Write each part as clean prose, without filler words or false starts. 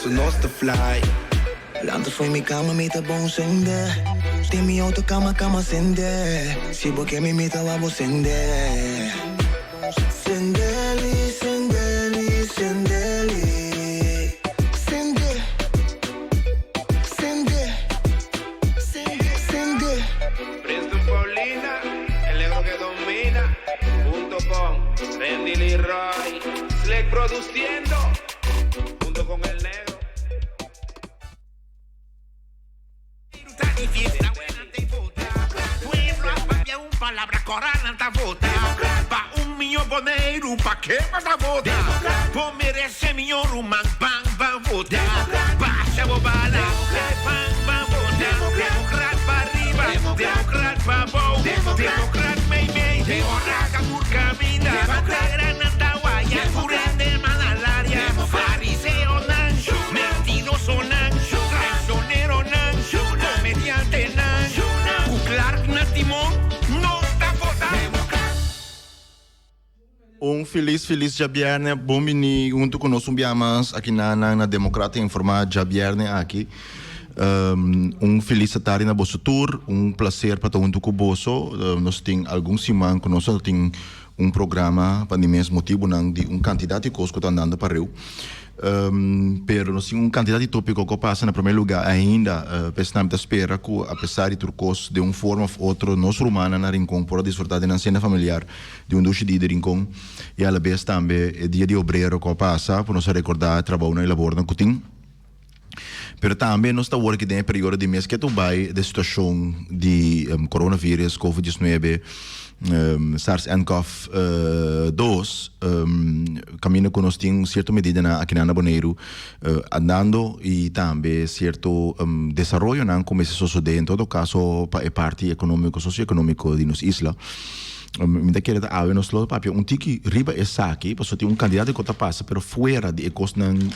Paso nos ta fly. Lanta fo'i mi kama mi ta bon sende Den mi auto kama kama sende Si bo ke mi mi ta wak bo sende Sendeli sendeli sendeli Sende Sende Sende Princeton Paulina, el negro que domina, junto con Randy Leroy, Slick produciendo, junto con el negro. Un felis felis djabierne, bon bini hunto ku nos un bia mas aki na na na Democrata Informa djabierne aki. Un felis atardi na boso tur, un placer pa ta hunto ku boso. Nos tin algun siman ku nos no tin un programa pa di mes motibunan di un kantidat di kos ku ta andando pareu. Pero nos tin un kantidat di topiko ku a pasa. Na prome luga ainda pesnan mi ta spera ku apesar di tur kos den un forma of otro nos rumannan na Rincon por a disfruta di nan sena familiar di un dushi dia di Rincon i alabes tambe e dia di obrero ku a pasa ku nos a rekorda e trabounan i labornan ku tin. Pero tambe nos ta wor aki den e periodo di mes ketu bai de situashon di coronavirus, covid diesnuebe, sars ncov dos, kaminda ku nos tin sierto medidanan akinan na Boneiru andando i tambe sierto desaroyonan ku mester sosodé en todo kaso pa e parti ekonómiko, sosioekonómiko di nos isla. Mi ta kere ta awe nos lo papia un tiki riba esaki pasobra tin un kantidat di kos ta pasa pero fuera di e kosnan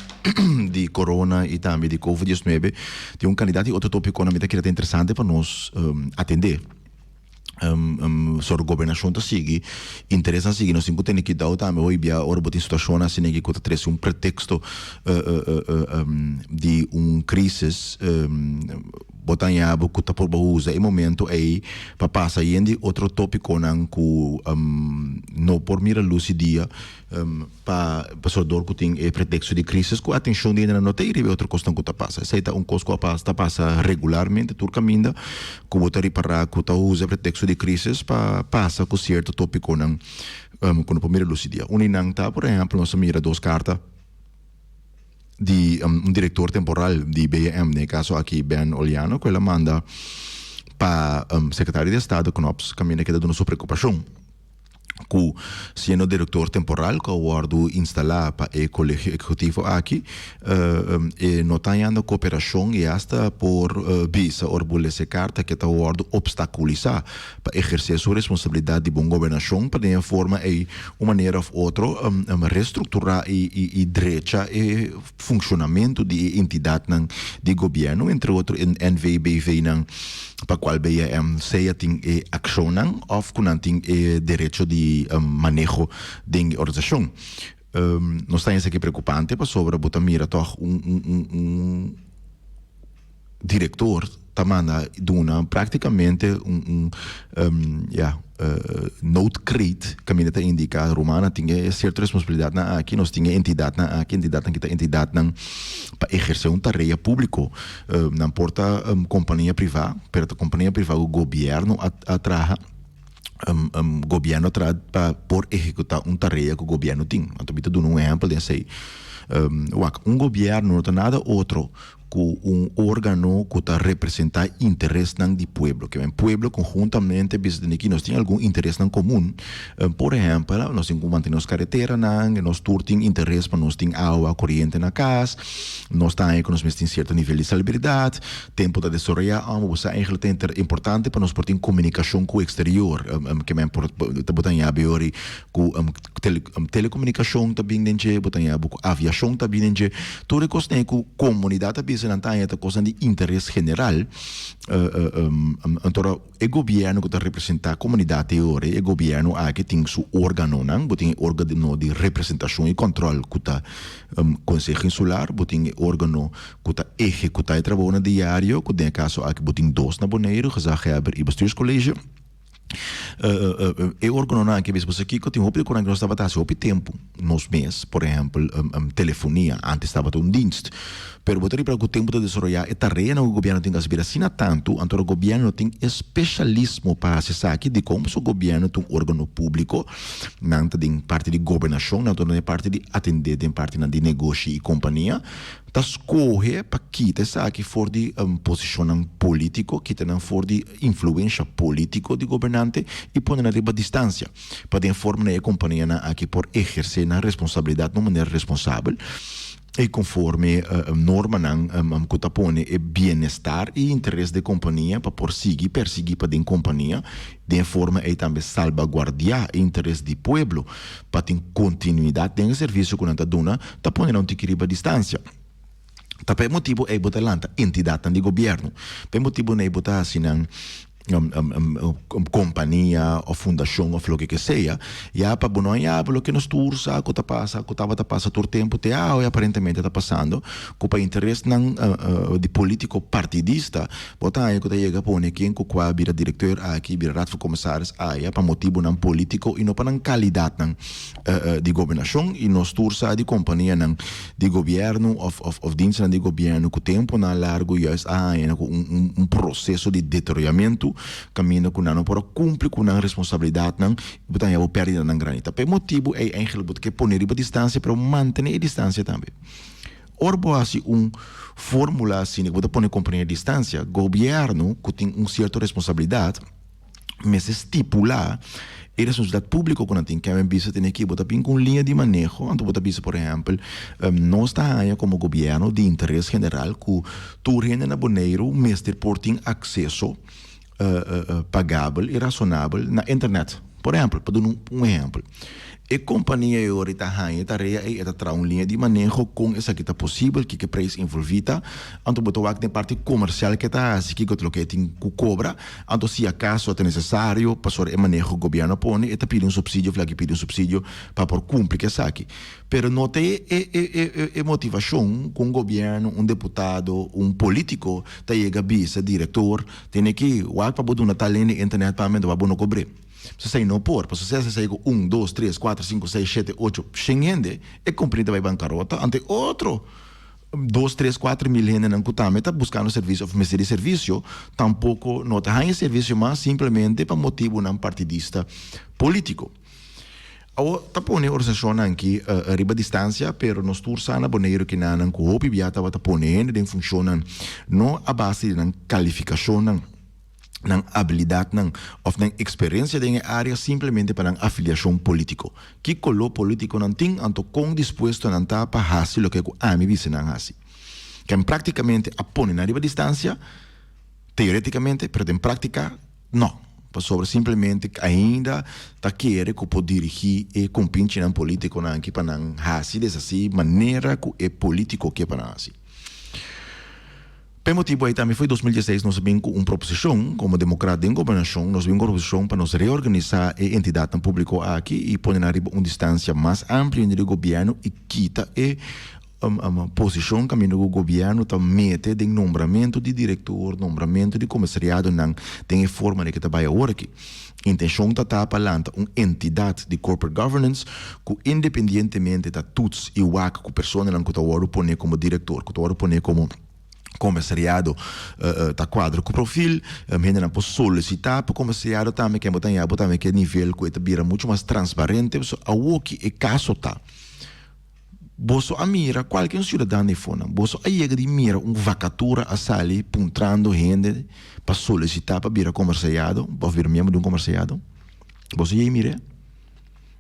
di corona y tambe di covid diesnuebe tin un kantidat di otro topiconan mi ta kere ta interesante pa nos atende. Sobre gobernashon ta sigui, interesnan sigui, nos tin ku tene kidao tambe hoy bia ora bo tin situashonnan asina aki ku ta trese un preteksto di un krisis. Bo ta haña bo ku ta por bo usa e momento ei pa pasa yen di otro tópikonan ku no por mira lus di dia pa pasobra dor ku tin e preteksto di krisis ku atenshon di hendenan no ta ei riba e otro kosnan ku ta pasa. Esei ta un kos ku a pasa ta pasa regularmente tur kaminda ku bo ta ripará ku ta usa e preteksto di krisis pa pasa ku sierto tópikonan ku no por mira lus di dia. Un di nan ta por ehèmpel nos a mira dos karta. Di un director temporal di BM, den e caso aki Ben Oliano, cu el a manda pa Secretario di Estado Knops caminda keda duna su preocupacion cu siendo director temporal cu a wordo instala pa e Colegio Ejecutivo aki e no ta hañando cooperacion y hasta por bisa ora bo lesa e carta cu e ta wordo obstaculisa pa ehersé su responsabilidat di bon gobernashon pa den e forma ei un manera òf otro restrukturá i drecha e funshonamentu di e entidatnan di gobièrnu, entre otro e NVBVnan pa kual BAM sea tin e akshonnan òf ku nan tin e derecho di maneho den e organisashon. Nos ta esaki preokupante pasobra bo ta mira tòg un. Director ta manda duna practicamente un un ya noodkreet caminda ta indica rumannan tin e cierto responsabilidadnan aki nos tin e entidadnan aki entidadnan ki ta entidadnan pa eherce un tarea publico nan por ta compania priva pero ta compania priva cu gobierno a traha gobierno a traha pa por ehecuta un tarea cu gobierno tin anto mi ta duna un ehempel den esey wak un gobierno no ta nada otro ku un órgano ku ta representá interesnan di pueblo. Ke men pueblo konhuntamente bisa tene ki nos tin algun interesnan komun. Por ehèmpel, nos tin ku mantené nos kareteranan, nos tur tin interes pa nos tin awa koriente na kas, nos ta haña ku nos mes tin sierto nivel di salubridat, tempu ta desaroyá amo, bo sa eigentlik ta importante pa nos por tin komunikashon ku eksterior. Ke men por ta bo ta haña abeori ku telekomunikashon ta bin den dje, bo ta haña bo ku aviashon ta bin den dje. Tur e kosnan ei ku komunidat ta bisa. bisa nan ta haña ta kosnan di interes general, anto e gobièrnu ku ta representá komunidat e ora, e gobièrnu aki tin su órganonan, bo tin e órgano di representashon i kòntròl ku ta Konseho Insular, bo tin e órgano ku ta ehekutá e trabounan diario, ku den e kaso aki bo tin dos na Boneiru, Gezaghèber i Bestuurscollege. E organonan aki a bisa boso kiko tin hopi di konan ku nos tabata hasi hopi tempu nos mes, por ehèmpel telefonia antes tabata un dienst, pero bo ta ripara ku tempu ta desaroyá e tareanan ku gobièrnu tin ku hasi bira asina tantu, anto gobièrnu no tin e speshalismo pa hasi esaki, dikon pasobra gobièrnu ta un organo públiko, nan ta den parti di gobernashon, nan ta den parti di atendé den partinan di negoshi i kompania. Ta skohe pa kita esaki for di posishonnan polítiko, kita nan for di influensha polítiko di gobernante i pone nan riba distansia, pa den forma nan e kompanianan aki por ehersé nan responsabilidat na un manera responsabel i konforme normanan ku ta pone e bienestar i interes di e kompania pa por sigui persiguí pa den kompania den e forma ei tambe salbaguardiá e interes di pueblo. Pa tin kontinuidat den e servisio ku nan ta duna, ta pone nan un tiki riba distansia. Ta pa e motibu ei bo ta lanta entidatnan di gobièrnu. Pa e motibu ei bo ta hasi nan kompania òf fundashon òf loke ke sea, ya pa bo no a yaba loke nos tur sa ku ta pasa, ku tabata pasa tur tempu te awe aparentemente ta pasando, ku pa interesnan di polítiko partidista Bo ta haña ku ta yega pone ken ku kua bira direkteur aki, bira raad van commissaris aya pa motibunan politiko i no pa nan kalidatnan di gobernashon. I nos tur sa di kompanianan di gobièrnu òf òf dienstnan di gobièrnu ku tempunan largu juist a haña ku un un proseso di deterioramentu kaminda ku nan no por a kumpli ku nan responsabilidatnan i bo ta haña bo pèrdidanan grandi. Ta pa e motibu ei eigentlik bo ta ke pone riba distansia pero mantené e distansia tambe. Ora bo hasi un formula asina ku bo ta pone kompania distansia, gobièrnu ku tin un sierto responsabilidat mester stipulá e responsabilidat públiko ku nan tin. Kèmen bisa tene ki bo ta bin ku un liña di maneho, anto bo ta bisa por ehèmpel, nos ta haña komo gobièrnu di interes general ku tur hende na Boneiru mester por tin akseso pagabel i rasonabel na internet. Por ehèmpel, pa duna un ehèmpel, e kompania ei ora e ta haña e tarea ei e ta traha un liña di maneho kon esaki ta posibel, kiko e preis envolví ta, anto bo ta wak den e parti komersial ke ta hasi, kiko ta loke e tin ku kobra, anto si akaso ta nesesario pasobra e maneho ku gobièrnu a pone e ta pidi un supsidio òf laki pidi un supsidio pa por kumpli ku esaki. Pero no ta e e e motivashon ku un gobièrnu, un deputado, un polítiko ta yega bisa direktor tene ki wak pa bo duna tal hende internet pa mi anto bo no kobr'é. Esei no por, pasobra si esei ku un, dos, tres, kuater, sinku, seis, shete, ocho, shen hende, e kompania ta bai bankarota, anto e otro dos, tres, kuater mil hendenan ku tambe ta buskando servisio òf mester di servisio, tampoko no ta haña servisio mas simplemente pa motibunan partidista polítiko. Awor ta pone organisashonnan aki riba distansia, pero nos tur sa na Boneiru kinanan ku hopi bia tabata pone hende den funshonnan no a base di nan kalifikashonnan, nan abilidatnan òf nan eksperensia den e área, simplemente pa nan afiliashon polítiko. Ki koló polítiko nan tin, anto kon dispuesto nan ta pa hasi loke ku ami bisa nan hasi. Ken práktikamente a pone nan riba distansia, teorétikamente, pero den práktika, No, pasobra simplemente ainda ta kere ku por dirigí e kompinchinan polítikonan aki pa nan hasi deshasí manera ku e polítiko ke pa nan hasi. P'e motibu ei tambe foi 2016 nos a bin ku un proposishon komo demokrat den gobernashon, nos a bin ku un proposishon pa nos reorganisá e entidatnan públiko aki i pone nan riba un distansia mas amplio hende di gobièrnu i kita e Posishon kaminda ku gobièrnu ta mete den nombramentu di direktor, nombramentu di komisariadonan den e forma den ke ta bai awor aki. Intenshon ta ta pa lanta un entidat di corporate governance ku independientemente ta tuts i wak ku personanan ku ta wòrdu pone komo direktor, ku ta wòrdu pone komo komisariado ta kuadra ku profil. Hendenan por solisitá pa komisariado tambe ken bo ta haña bo tambe ke nivel ku e ta bira muchu mas transparente. So awoki e kaso ta. Boso a mira kualke un siudadan di fonan? Boso a yega di mira un vakatura a sali puntrando hende pa solisitá pa bira komersayado òf bira miembro di un komersayado? Boso yei mir'é?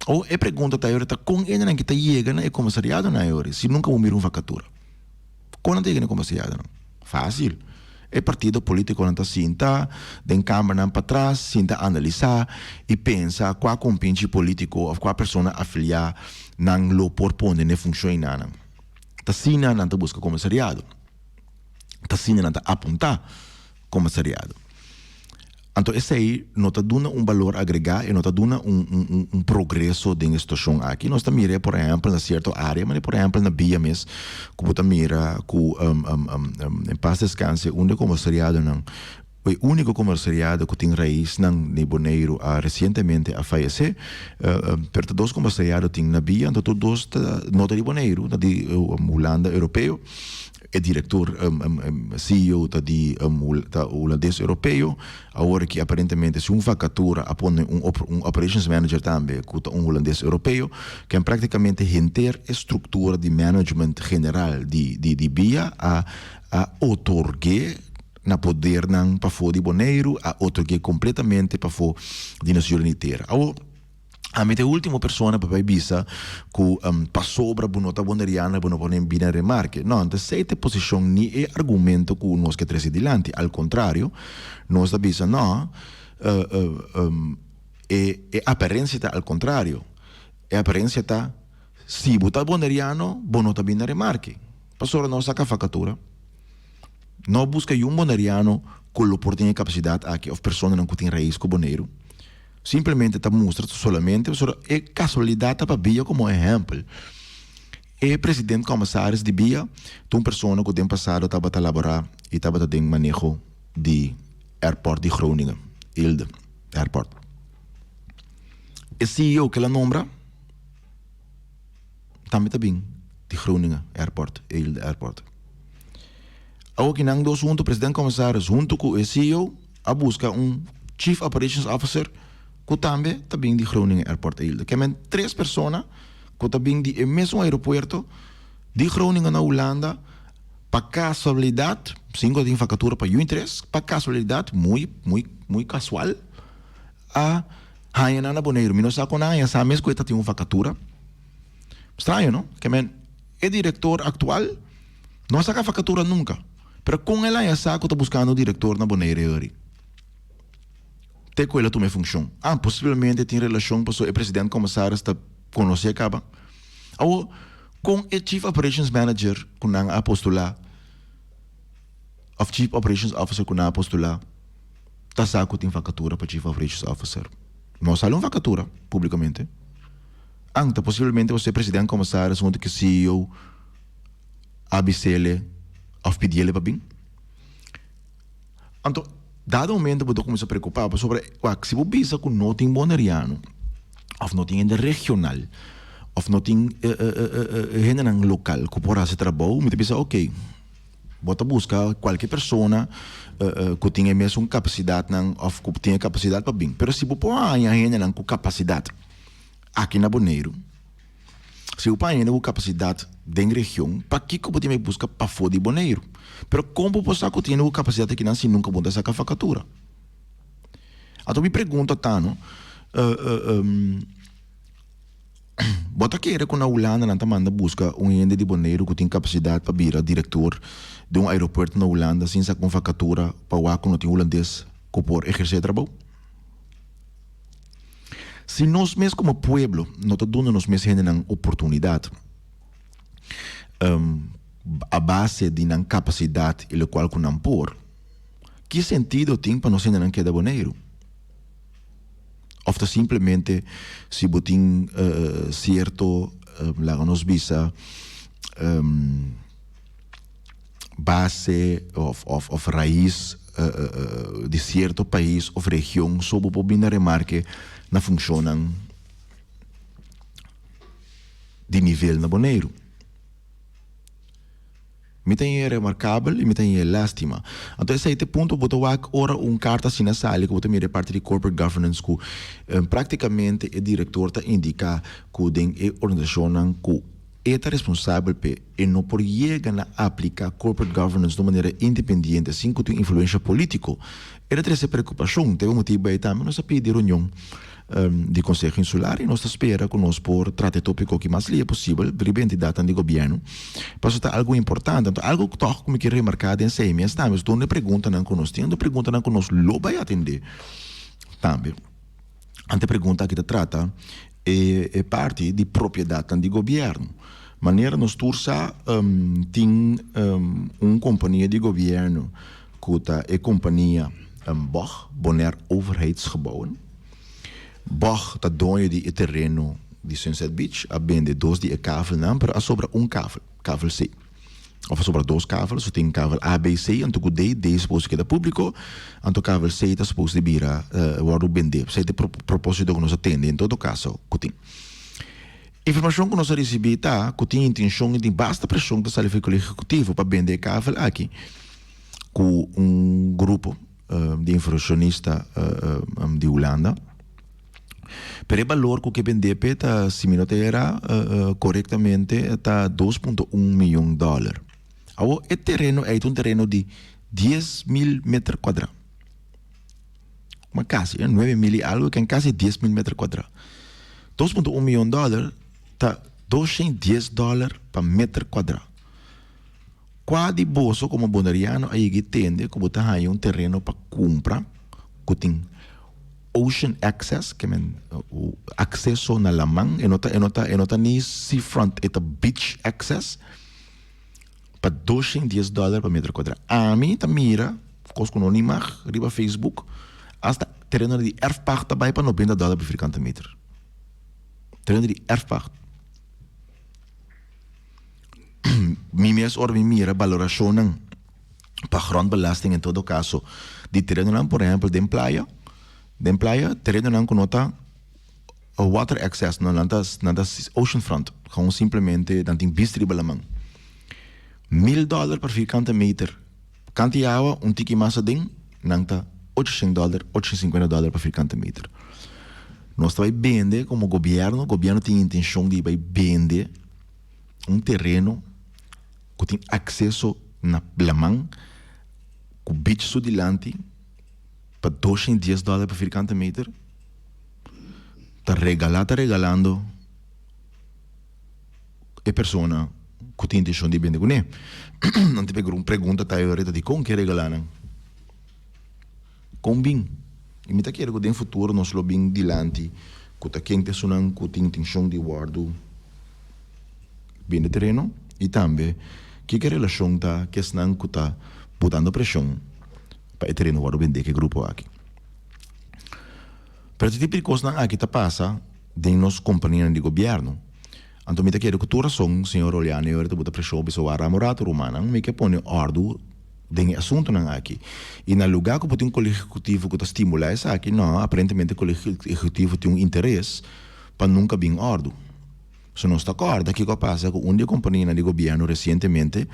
O e pregunta ta ayora ta kon hendenan ki ta yega na e komersariadonan ayora si nunka bo mira un vakatura? Kon nan ta yega na e komersariadonan? Fásil. E partido polítikonan ta sinta den kambernan patras, sinta analisá i pensa kua kompinchi polítiko òf kua persona afiliá nan lo por pone na e funshon einanan. Ta asina nan ta buska komisariado. Asina nan ta apuntá komisariado. Anto esei no ta duna un balor agregá, e no ta duna un un un progreso den e situashon aki. Nos ta mira por ehèmpel na sierto área, manera por ehèmpel na Bia mes, ku bo ta mira ku en pas deskanse un di e komisariadonan, e úniko komisariado ku tin raisnan di Boneiru a resientemente a fayesé, pero ta dos komisariado tin na Bia, anto tur dos ta no ta di Boneiru, ta di Hulanda Europeo. E director CEO ta di ta Hulandes Europeo. Awor aki aparentemente si un vacatura a pone un un operations manager tambe cu ta un Hulandes Europeo. Ken practicamente henter e structura di management general di di di bia a a otorge na podernan pafo di Boneiru, a otorge completamente pafo di nos Jurni Tera. Awor. Ami ta e ultimo persona pa bai bisa ku pasobra bo no ta boneriano bo no por bini na remarke. No, anto esei ta e posishon ni e argumento ku nos ke trese dilanti. Al kontrario, nos ta bisa no, e e aparensia ta al kontrario. E aparensia ta si bo ta boneriano bo no ta bini na remarke. Pasobra nos saka vakatura. No buska yun boneriano ku lo por tin e kapasidat aki òf personanan ku tin rais ku Boneiru. Simplemente ta mustra solamente pasobra e casualidad ta pa Bia como ehempel. E president commissaris di Bia ta un persona cu den pasado tabata labora y tabata den maneho di airport di Groningen, Eelde Airport. E CEO cu el a nombra tambe ta bin di Groningen Airport, Eelde Airport. Awor ki nan dos hunto, president commissaris hunto cu e CEO a busca un Chief Operations Officer cu tambe ta bin di Groningen Airport Eelde. Ke men tres persona cu ta bin di e mesun aeropuerto di Groningen na Hulanda pa casualidad, sin cu ta tin vacatura pa yu interes, pa casualidad muy muy muy casual a haña nan na Boneiru. Mi no sa con nan haña sa mes cu e ta tin un vacatura. Straño no? Ke men e director actual no a saca vacatura nunca. Pero kon el haña sa ku ta buskando un direktor na Bonaire hori? Te ku el a tuma e funshon. Ah, posiblemente tin relashon pasobra e president komisaris ta konosé kaba. Awor, kon e chief operations manager ku nan a postulá òf chief operations officer ku nan a postulá ta sa ku tin vakatura pa chief operations officer? No a sali un vakatura públikamente. Anta posiblemente pasobra e president komisaris huntu ku e ceo a bis'ele of pidi'ele pa bin. Anto, dado momento bo ta kuminsá preokupá pasobra, wak, si bo bisa ku no tin boneriano of no tin hende regional of no tin hendenan lokal ku por hasi trabou, mi ta bisa oke, bo ta buska kualke persona ku tin e mesun kapasidatnan of ku tin e kapasidat pa bin. Pero si bo por haña hendenan ku kapasidat aki na Boneiru, Si bo pa hende ku kapasidat den region, pakiko bo tin bai buska pafó di Boneiru? Pero kon bo por sa ku tin hende ku kapasidat akinan si nunka bo ta saka vakatura? Anto mi pregunta ta no, bo ta kere ku na Hulanda nan ta manda buska un hende di Boneiru ku tin kapasidat pa bira direktor di un aeropuerto na Hulanda sin saka un vakatura pa wak ku no tin hulandes ku por ehersé e trabou? Si nos mes komo pueblo no ta duna nos mes hendenan oportunidat a base di nan kapasidat i lokual ku nan por, ki sentido tin pa nos hendenan keda Boneiru? Òf ta simplemente si bo tin sierto, laga nos bisa, base of of of rais di cierto pais of region so bo por bin na remarke na funcionnan di nivel na Boneiru. Mi ta haya remarkabel y mi ta haya lastima. Anto esey ta e punto bo ta wak ora un carta asina sali cu bo ta mira e parti di corporate governance cu practicamente e director ta indica cu den e organisacionnan cu E ta responsabel p'e e no por yega na apliká corporate governance di un manera independiente sin ku tin influensha polítiko. E ta trese preokupashon. Ta e motibu ei tambe nos a pidi reunion di Konseho Insular i nos ta spera ku nos por trata e tópiko aki mas lia posibel riba e entidatnan di gobièrnu pasobra ta algu importante. Anto algu tòg ku mi kier remarká den esei mes tambe es duna e preguntanan ku nos tin, anto preguntanan ku nos lo bai atendé tambe. Ante pregunta aki ta trata e e parti di propiedatnan di gobièrnu. Manera nos tur sa tin un kompania di gobièrnu ku ta e kompania bog, Bonaire Overheidsgebouwen. Bog ta doño di e tereno di Sunset Beach, a bende dos di e kavelnan pero a sobra un kavel, kavel C. Of a sobra dos kavel, so tin kavel A, B, C anto ku D, D supos di keda públiko, anto kavel C ta supos di bira wòrdu bendé. Esei ta e propósito ku nos a tende en todo kaso ku tin. Informashon ku nos a risibí ta ku tin intenshon i tin basta preshon ta sali for e Kolegio Ehekutivo pa bende e kavel aki ku un grupo di invershonista di Hulanda. Pero e balor ku ke bendé p'e ta, si mi no ta erá korektamente, ta dos punto un miyon dòler. Awor e tereno ei ta un tereno di 10.000 meter kuadrá. Ma kasi, 9.000 i algu, ken kasi 10.000 meter kuadrá. 2.1 miyon dòler ta 210 dòler pa meter kuadrá. Kua di boso komo boneriano a yega i tende ku bo ta haña un tereno pa kumpra ku tin ocean access, ke men akseso na laman, e no ta e no ta e no ta ni seafront, e ta beach access, pa 210 dòler pa meter kuadrá. Ami ta mira kos ku no ni mag riba Facebook, asta tereno di erfpacht ta bai pa 90 dòler pa firkante meter. Tereno di erfpacht. Mi mes ora mi mira balorashonnan pa grondbelasting en todo kaso di terenonan por ehempel den playa, den playa terenonan ku no ta water access no nan ta nan ta ocean front gewoon simplemente nan tin bista riba laman. Mil dòler per firkante meter kant di awa un tiki mas aden nan ta ochociènt dòler, ochociènt sinkuenta dòler per firkante meter. Nos ta bai bende komo gobièrnu, gobièrnu tin intenshon di bai bende un tereno ku tin akseso na laman ku beach su dilanti pa 210 dòler pa firkante meter ta regalá ta regalando e persona ku tin intenshon di bende kuné. Nan ta pega un pregunta ta ahorita dikon ke regalá nan? Kon bin? I mi ta kere ku den futuro nos lo bin dilanti ku ta ken personan ku tin intenshon di wòrdu bende tereno i tambe kiko e relashon ta ku esnan ku ta botando preshon pa e tereno wòrdu bendé ku e grupo aki. Pero e tipo di kosnan aki ta pasa den nos kompanianan di gobièrnu. Anto mi ta kere ku tur rason señor Oliano i ora ta bota preshon bisa wak ramo rato rumannan mi ke pone òrdu den e asuntunan aki. I na lugá ku bo tin un Kolegio Ehekutivo ku ta stimulá esaki, nò, aparentemente e Kolegio Ehekutivo tin un interes pa nunka bin òrdu. So nos ta kòrda kiko a pasa ku un di e kompanianan di gobièrnu resientemente,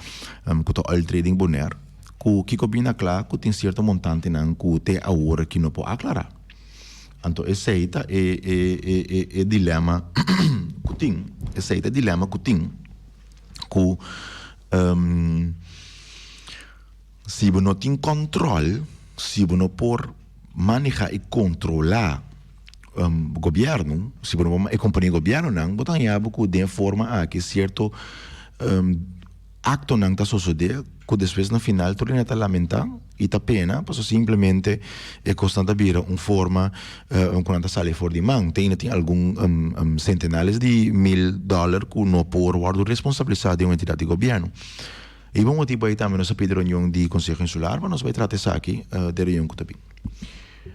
ku ta Oil Trading Bonaire, ku kiko bin na kla ku tin sierto montantenan ku te awor aki no por aklará. Anto esei ta e e e e dilema ku tin, esei ta e dilema ku tin ku Si bo no tin kòntròl, si bo no por manehá i kontrolá gobièrnu, si bo no por e kompania gobièrnunan, bo ta haña bo ku den e forma aki sierto aktonan ta sosodé ku despues na final tur hende ta lamentá i ta pena pasobra simplemente e kosnan ta bira un forma ku nan ta sali for di man. Te ainda tin algun sentenales di mil dòler ku no por wòrdu responsabilisá den un entidat di gobièrnu. I bon motibu ei tambe nos a pidi reunion di Konseho Insular pa nos bai trata esaki den reunion ku ta bin.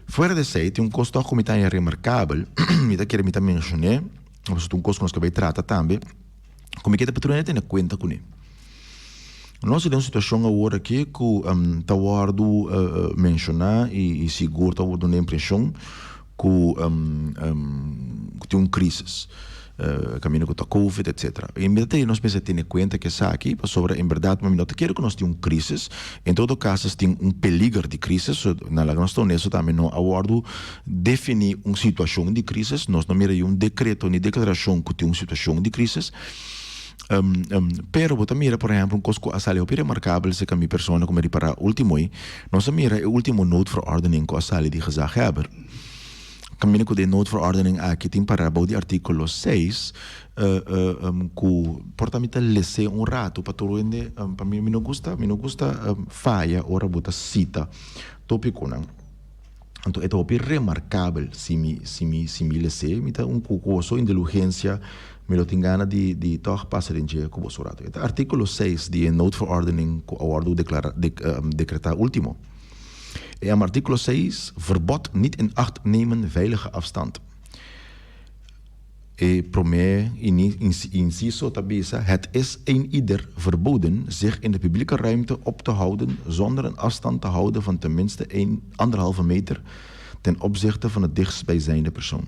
Fuera di esei tin un kos tòg ku mi ta haña remarkabel, mi ta kere mi ta menshon'é, pasobra ta un kos ku nos ke bai trata tambe, ku mi ke ta patruna tene kuenta kuné. Nos ta den un situashon awor aki ku ta wòrdu menshoná i sigur ta wòrdu duna impreshon ku ku tin un crisis kaminda ku ta covid etcetera. I mi ta tene nos mester tene kuenta ku esaki pasobra en bèrdat mi no ta kere ku nos tin un crisis, en todo caso tin un peliger di crisis, so na laga nos ta honesto tambe no a wòrdu defini un situashon di crisis, nos no mira un dekreto ni deklarashon ku tin un situashon di crisis. Pero bo ta mira por ehempel un kos ku a sali hopi remarkabel serka mi persona ku mi a ripará último ei, nos a mira e último noodverordening ku a sali di gezaghebber. Kaminda ku den noodverordening aki tin pará bou di artíkulo seis ku por ta mi ta les'é un ratu pa tur hende, pa mi mi no gusta mi no gusta faya ora bo ta sita tópikonan. Anto e ta hopi remarkabel si mi si mi si mi les'é mi ta un ku boso indulugensia mi lo tin gana di di tòg pasa den dje ku boso un ratu. E ta artíkulo seis di e noodverordening ku a wòrdu deklará dekretá último. E yama artíkulo seis, Verbod niet in acht nemen veilige afstand. E promé insiso ta bisa, Het is een ieder verboden zich in de publieke ruimte op te houden zonder een afstand te houden van tenminste een anderhalve meter ten opzichte van de dichtstbijzijnde persoon.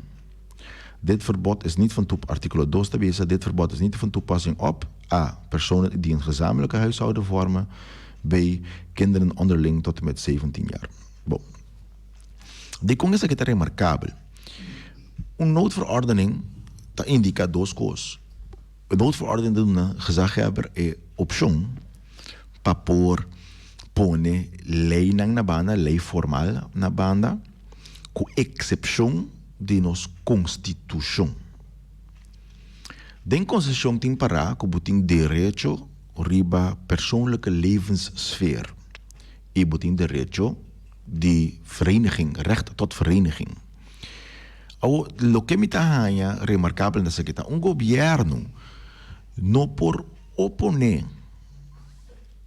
Dit verbod is niet van toep Artíkulo dos ta bisa, Dit verbod is niet van toepassing op, a. Personen die een gezamenlijke huishouden vormen, b. Kinderen onderling tot en met 17 jaar. Bon. Dikon esaki ta remarkabel? Un noodverordening ta indica dos cos. E noodverordening ta duna gezaghebber e opcion pa por pone leynan na banda, ley formal na banda, cu excepcion di nos constitucion. Den constitucion tin para cu bo tin derecho riba persoonlijke levenssfeer y bo tin derecho di vereniging, recht tot vereniging. Awo, loke mi ta haña remarkabel na esaki ta un gobièrnu no por oponé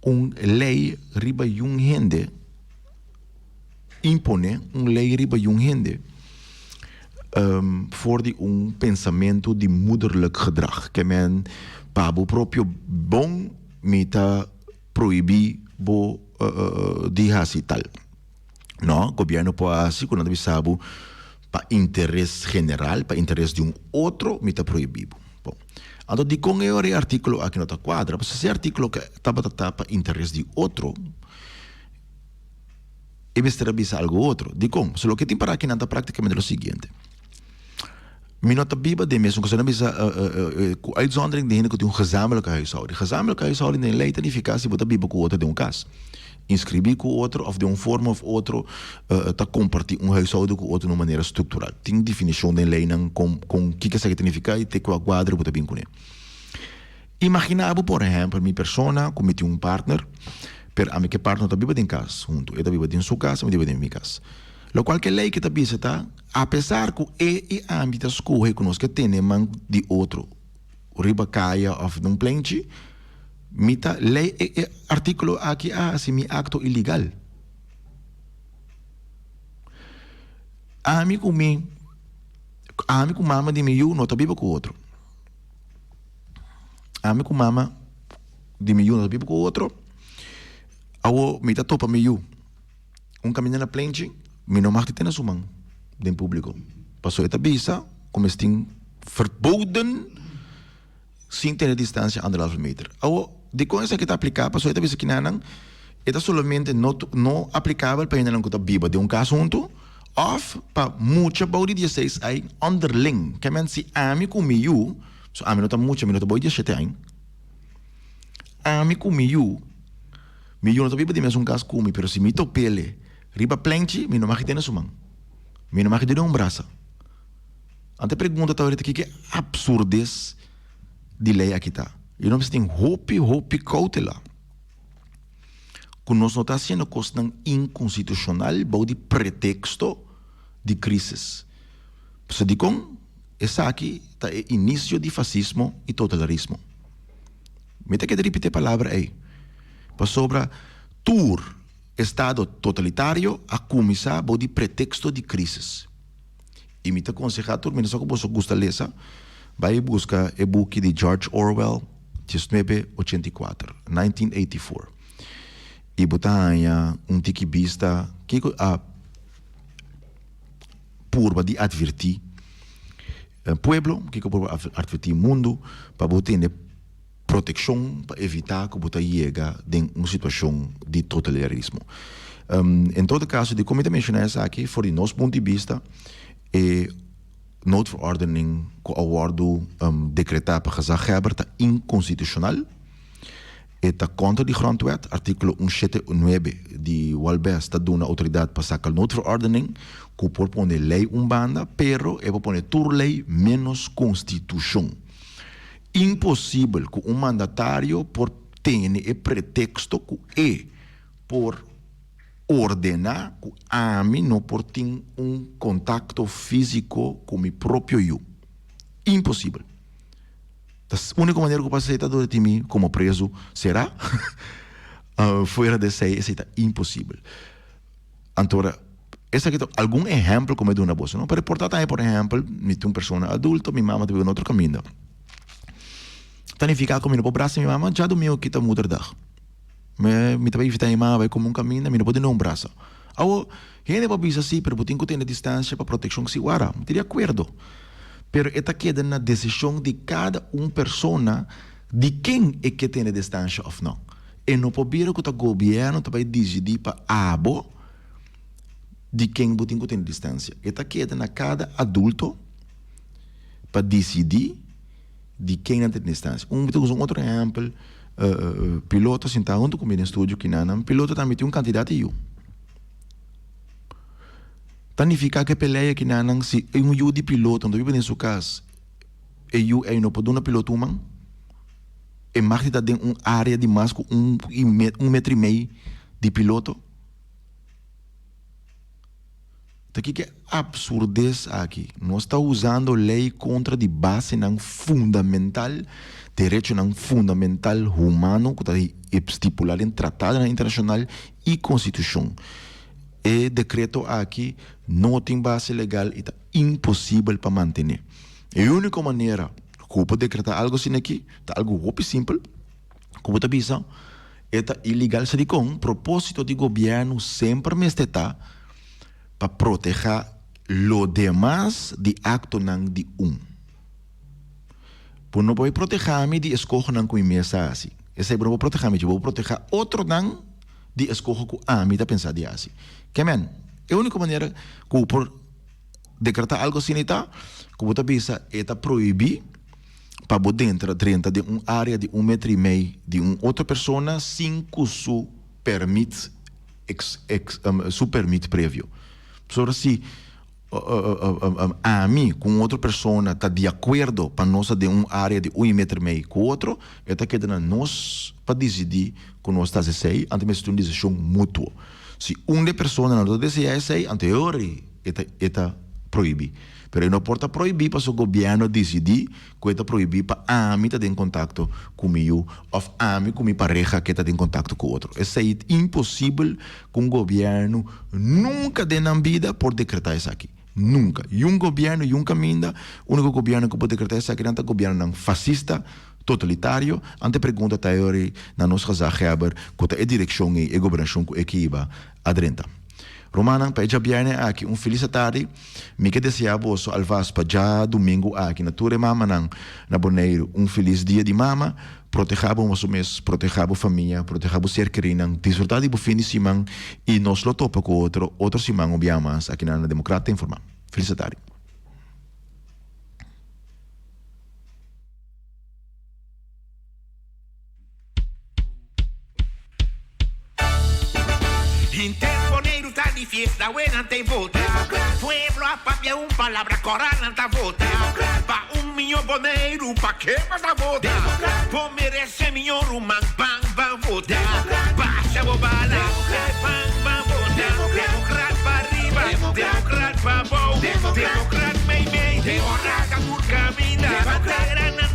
un lei riba yun hende, imponé un lei riba yun hende for di un pensamentu di moederlijk gedrag. Ke men pa bo propio bon mi ta prohibí bo di hasi tal. No, gobierno por hasi ku nan ta bisa bo pa interes general, pa interes di un otro mi ta prohibí bo. Bon, anto dikon e ora e artíkulo aki no ta kuadra? Pasobra si e artíkulo ke tabata ta pa interes di otro, e mester a bisa algu otro. Dikon? Pasobra loke tin para aki nan ta práktikamente lo siguiente. Mi no ta biba den mesun kas. Nan bisa ku uitzondering di hende ku tin un gezamenlijke huishouding. Gezamenlijke huishouding den lei ta nifiká si bo ta biba ku otro den un kas. Inskribí ku otro òf den un forma òf otro ta kompartí un huishouden ku otro na un manera struktural. Tin definishon den leinan kon kon kiko esaki ta nifiká i te kua kuadro bo ta bin kuné. Imaginá bo por ehèmpel mi persona ku mi tin un partner pero ami ku e partner no ta biba den kas huntu. E ta biba den su kas, ami ta biba den mi kas. Lokual ku e lei ke ta bisa ta, apesar ku e i ami ta skohe ku nos ke tene man di otro riba kaya òf den un plenchi, mi ta lei e e artíkulo aki a hasi mi akto ilegal. Ami ku mi ami ku mama di mi yu no ta biba ku otro. Ami ku mama di mi yu no ta biba ku otro. Awor mi ta topa mi yu. Un kaminda na plenchi, mi no mag di tene su man den públiko. Pasobra e ta bisa ku mes tin verboden sin tene distansia anderhalve meter. Awor, dikon esaki ta apliká? Pasobra e ta bisa kinanan e ta solamente no no aplikabel pa hendenan ku ta biba den un kas huntu òf pa mucha bou di dieseis ai onderling. Ke men si ami ku mi yu, so ami no ta mucha, mi no ta bou di diesshete aña, ami ku mi yu, Mi yu no ta biba den mesun kas ku mi, pero si mi top'ele riba plenchi, mi no mag tene su man. Mi no mag dun'e un brasa. Anto e pregunta ta ahorita kiko e absurdes di lei aki ta. I nos mester tin hopi, hopi koutela ku nos no ta hasiendo kosnan inkonstitushonal bou di preteksto di krisis. Pasobra dikon esaki ta e inisio di fasismo i totalarismo. Mi ta keda ripiti e palabra ei, pasobra tur estado totalitario a kuminsá bou di preteksto di krísis. I mi ta konsehá tur, mi no sa ku boso gusta lesa, bai buska e buki di George Orwell, diesnuebe ochenta i kuater, 1984, i bo ta haña un tiki bista kiko a purba di atvertí pueblo, kiko por atvertí mundu pa bo tene protekshon pa evitá ku bo ta yega den un situashon di totalitarismo. En todo kaso, dikon mi ta menshoná esaki? For di nos punto di bista, e noodverordening ku a wòrdu dekretá pa gezaghebber ta inkonstitushonal. E ta kontra di Grondwet, artíkulo un shete nuebe di Walbes ta duna outoridat pa saka noodverordening ku por pone lei un banda, pero e por pone tur lei ménos konstitushon. Imposibel ku un mandatario por tene e preteksto ku e por. ordená ku ami no por tin un kontakto físiko ku mi propio yu. Imposibel. Ta úniko manera ku pasa esei ta dor di tin mi komo prezu será. Fuera di esei, esei ta imposibel. Anto ora, esaki ta algun ehèmpel ku mi a duna boso, no? Pero e por ta tambe, por ehèmpel, mi ta un persona adulto, mi mama ta biba na otro kaminda. Ta nifiká ku mi no por brasa mi mama djadumingu aki ta moederdag. Mi mi ta bai invitá mi mama bai kome un kaminda, mi no por duna un brasa. Awor, hende por bisa si, pero bo tin ku tene distansia pa protekshon. Si, wara, mi ta di akuerdo. Pero e ta keda na desishon di kada un persona di ken e ke tene distansha òf no. E no por bira ku ta gobièrnu ta bai disidí pa abo di ken bo tin ku tene distansia. E ta keda na kada adulto pa disidí di ken nan ta tene distansia. Un, mi ta usa un otro ehèmpel, piloto sintá huntu ku mi den studio kinanan, piloto tambe tin un kantidat di yu. Ta nifiká ku e pelea kinanan si un yu di piloto no ta biba den su kas, e yu ei no por duna piloto un man? E mag di ta den un área di mas ku un un metro i mei di piloto? Ta kiko e absurdes aki? Nos ta usando lei kontra di basenan fundamental, derechonan fundamental humano ku ta stipulá den tratadonan internashonal i konstitushon. E dekreto aki no tin base legal i ta imposibel pa mantené. E úniko manera ku bo por dekretá algu asina aki ta algu hopi simpel ku bo ta bisa e ta ilegal. Sa dikon? Propósito di gobièrnu semper mester ta pa protehá lo demas di aktonan di un. Bo no por protehá mi di eskohonan ku mi mes a hasi. Esei bo no por protehá mi dje. Bo por protehá otronan di eskoho ku ami ta pensa di hasi. Ke men, e úniko manera ku bo por dekretá algu asina ta ku bo ta bisa e ta prohibí pa bo dentra drenta den un área di un metro i mei di un otro persona sin ku su pèrmit su pèrmit previo. Pasobra si ami ku un otro persona ta di akuerdo pa nos ta den un área di un i metro i mei ku otro, e ta keda na nos pa disidí ku nos ta hasi esei, anto mester ta un desishon mutuo. Si un di e personanan no ta deseá esei, anto e ora ei e ta e ta prohibí. Pero e no por ta prohibí pasobra gobièrnu a disidí ku e ta prohibí pa ami ta den kontakto ku mi yu òf ami ku mi pareha ke ta den kontakto ku otro. Esei ta imposibel ku un gobièrnu nunka den nan bida por dekretá esaki. Nunka. Yun gobièrnu, yun kaminda, úniko gobièrnu ku por dekretá esaki nan ta gobièrnunan fasista, totalitario. Ante pregunta ta e ora ei na nos gezaghebber ku ta e direkshon ei, e gobernashon ku e ke hiba a drenta. Rumannan, pa e djabièrnè aki un felis atardi. Mi ke deseá boso alvast pa djadumingu aki na tur e mamanan na Boneiru un felis dia di mama. Protehá bo boso mes, protehá bo famia, protehá bo ser kerinan. Disfrutá di bo fin di siman i nos lo topa ku otro otro siman un bia mas aki na Democraat Informa. Felis atardi. Henter Boneiru ta di fiesta, awe nan ta e vota. Pueblo a papia un palabra, kora nan ta vota. Pa un miño Boneiru, pa ke bo ta vota? Bo merese miño ruman, ban ban vota. Basha bo bala, ban ban vota. Demokrat pa riba, demokrat pa bou, demokrat mei mei, ora ta tur kaminda. Bandera na.